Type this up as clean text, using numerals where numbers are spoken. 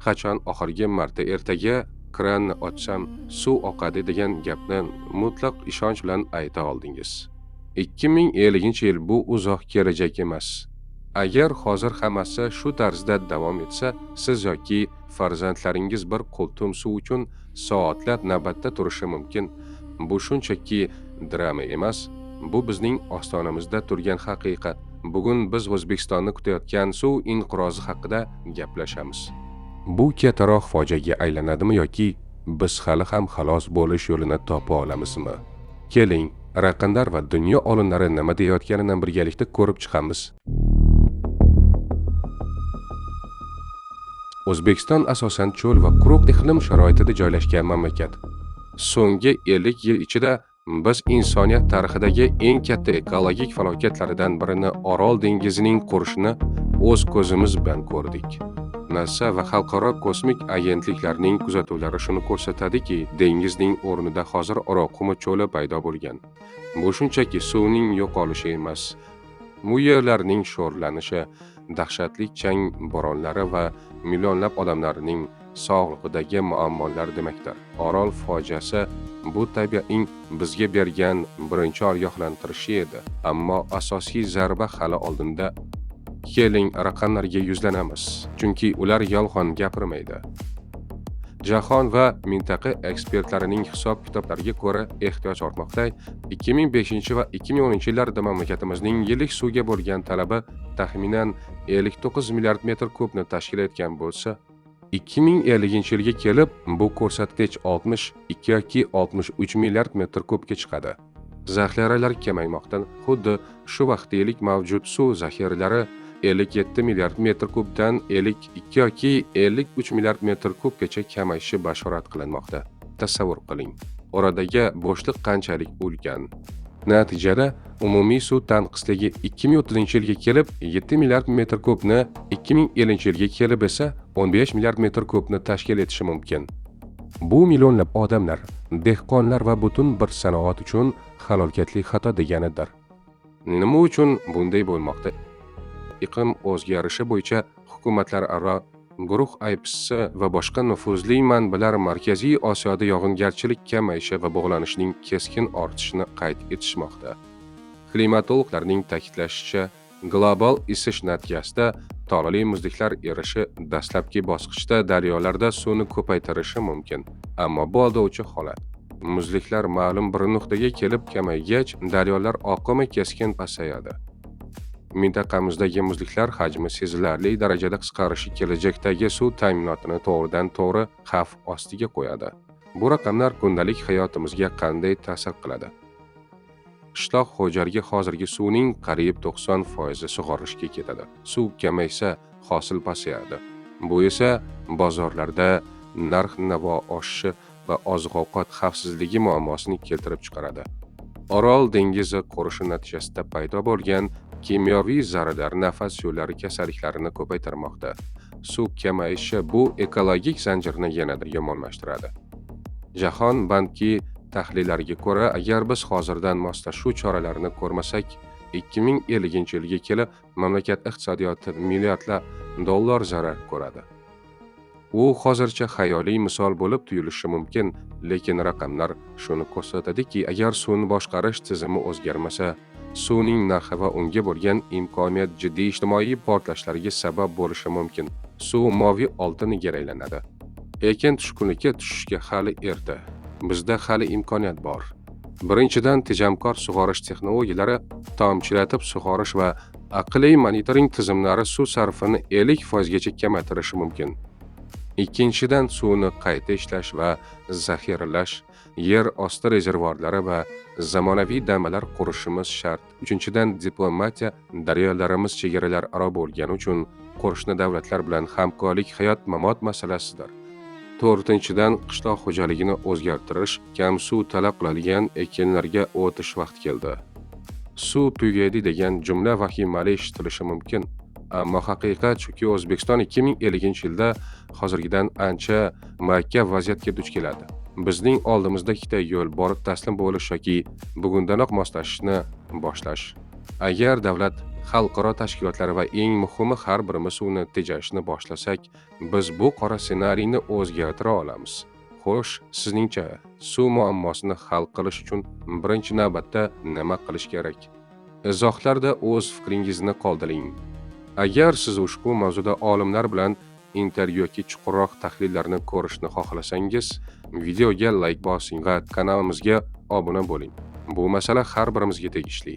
Qachon oxirgi marta ertaga kranni ochsam suv oqadi degan gapni mutlaq ishonch bilan ayta oldingiz? 2050-yil bu uzoq kelajak emas. Agar hozir hammasi shu tarzda davom etsa, siz yoki farzandlaringiz bir qultum suv uchun soatlab navbatda turishi mumkin. Bu shunchaki drama emas, bu bizning ostonamizda turgan haqiqat. Bugun biz O'zbekistonni kutayotgan suv inqirozi haqida gaplashamiz. Bu kattaroq fojiaga aylanadimi yoki biz hali ham xalos bo'lish yo'lini topa olamizmi? Keling, raqamlar va dunyo olimlari nima deyayotganini birgalikda ko'rib chiqamiz. O'zbekiston asosan cho'l va quruq iqlim sharoitida joylashgan mamlakat. So'nggi 50 yil ichida biz insoniyat tarixidagi eng katta ekologik falokatlaridan birini, Orol dengizining qurishini o'z ko'zimiz bilan ko'rdik. NASA va xalqaro kosmik agentliklarning kuzatuvlari shuni ko'rsatadiki, dengizning o'rnida hozir Orolqumi cho'li paydo bo'lgan. Bu shunchaki suvning yo'qolishi emas. Bu yerlarning sho'rlanishi, dahshatli chang bo'ronlari va millionlab odamlarning sog'lig'idagi muammolar demakdir. Orol fojiasi bu tabiatning bizga bergan birinchi ogohlantirishi edi, ammo asosiy zarba hali oldinda. Keling, raqamlarga yuzlanamiz, chunki ular yolg'on gapirmaydi. Jahon va mintaqa ekspertlarining hisob-kitoblariga ko'ra ehtiyoj ortmoqda. 2005 va 2010-yillarda mamlakatimizning yillik suvga bo'lgan talabi taxminan 59 milliard metr kubni tashkil etgan bo'lsa, 2050-yilga kelib bu ko'rsatkich 62 yoki 63 milliard metr kubga chiqadi. Zaxiralar kamaymoqda. Xuddi shu vaqtda yillik mavjud suv zaxiralari 57 milliard metr kubdan 52 yoki 53 milliard metr kubgacha kamayishi bashorat qilinmoqda. Tasavvur qiling, oradagi bo'shliq qanchalik ulkan. Natijada umumiy suv tanqisligi 2030-yilga kelib 7 milliard metr kubni, 2050-yilga kelib esa 15 milliard metr kubni tashkil etishi mumkin. Bu millionlab odamlar, dehqonlar va butun bir sanoat uchun halokatli xato deganidir. Nima uchun bunday bo'lmoqda? Iqlim o'zgarishi bo'yicha hukumatlararo guruh IPCC va boshqa nufuzli manbalar Markaziy Osiyoda yog'ingarchilik kamayishi va bug'lanishning keskin ortishini qayd etishmoqda. Klimatologlarning ta'kidlashicha, global isish natijasida tog'li muzliklar erishi dastlabki bosqichda daryolarda suvni ko'paytirishi mumkin, ammo bu aldovchi holat. Muzliklar ma'lum bir nuqtaga kelib kamaygach, daryolar oqimi keskin pasayadi. Mintaqamizdagi muzliklar hajmi sezilarli darajada qisqarishi kelajakdagi suv ta'minotini to'g'ridan-to'g'ri xavf ostiga qo'yadi. Bu raqamlar kundalik hayotimizga qanday ta'sir qiladi? Qishloq xo'jaligi hozirgi suvning qariyb 90% sug'orishga ketadi. Suv kamaysa, hosil pasayadi. Bu esa bozorlarda narx-navo oshishi va oziq-ovqat xavfsizligi muammosini keltirib chiqaradi. Orol dengizi qurishi natijasida paydo bo'lgan kimyoviy zararlar nafas yo'llari kasalliklarini ko'paytirmoqda. Suv kamayishi bu ekologik zanjirni yanada yomonlashtiradi. Jahon banki tahlillariga ko'ra, agar biz hozirdan moslashuv choralarini ko'rmasak, 2050-yilga kelib mamlakat iqtisodiyoti milliardlab dollar zarar ko'radi. U hozircha xayoliy misol bo'lib tuyulishi mumkin, lekin raqamlar shuni ko'rsatadiki, agar suvni boshqarish tizimi o'zgarmasa, suvning narxi va unga bo'lgan imkoniyat jiddiy ijtimoiy portlashlarga sabab bo'lishi mumkin. Suv moviy oltinga aylanadi. Lekin tushkunlikka tushishga hali erta. Bizda hali imkoniyat bor. Birinchidan, tejamkor sug'orish texnologiyalari, tomchilatib sug'orish va aqliy monitoring tizimlari suv sarfini 50% gacha kamaytirishi mumkin. Ikkinchidan, suvni qayta ishlash va zaxiralash, yer osti rezervuarlari va zamonaviy damalar qurishimiz shart. Uchinchidan, diplomatiya daryolarimiz chegaralararo bo'lgani uchun qo'shni davlatlar bilan hamkorlik hayot-mamot masalasidir. To'rtinchidan, qishloq xo'jaligini o'zgartirish, kam suv talab qiladigan ekinlarga o'tish vaqti keldi. Suv tugaydi degan jumla vahimali eshitilishi mumkin. Ammo haqiqat shuki, O'zbekiston 2050-yilda hozirgidan ancha murakkab vaziyatga duch keladi. Bizning oldimizda ikkita yo'l: borib taslim bo'lish yoki bugundanoq moslashishni boshlash. Agar davlat xalqaro tashkilotlar va eng muhimi har birimiz suvni tejashni boshlasak, biz bu qora ssenariyni o'zgartira olamiz. Xo'sh, sizningcha suv muammosini hal qilish uchun birinchi navbatda nima qilish kerak? Izohlarda o'z fikringizni qoldiring. Agar siz ushbu mavzuda olimlar bilan intervyu yoki chuqurroq tahlillarni ko'rishni xohlasangiz, videoga layk bosing va kanalimizga obuna bo'ling. Bu masala har birimizga tegishli.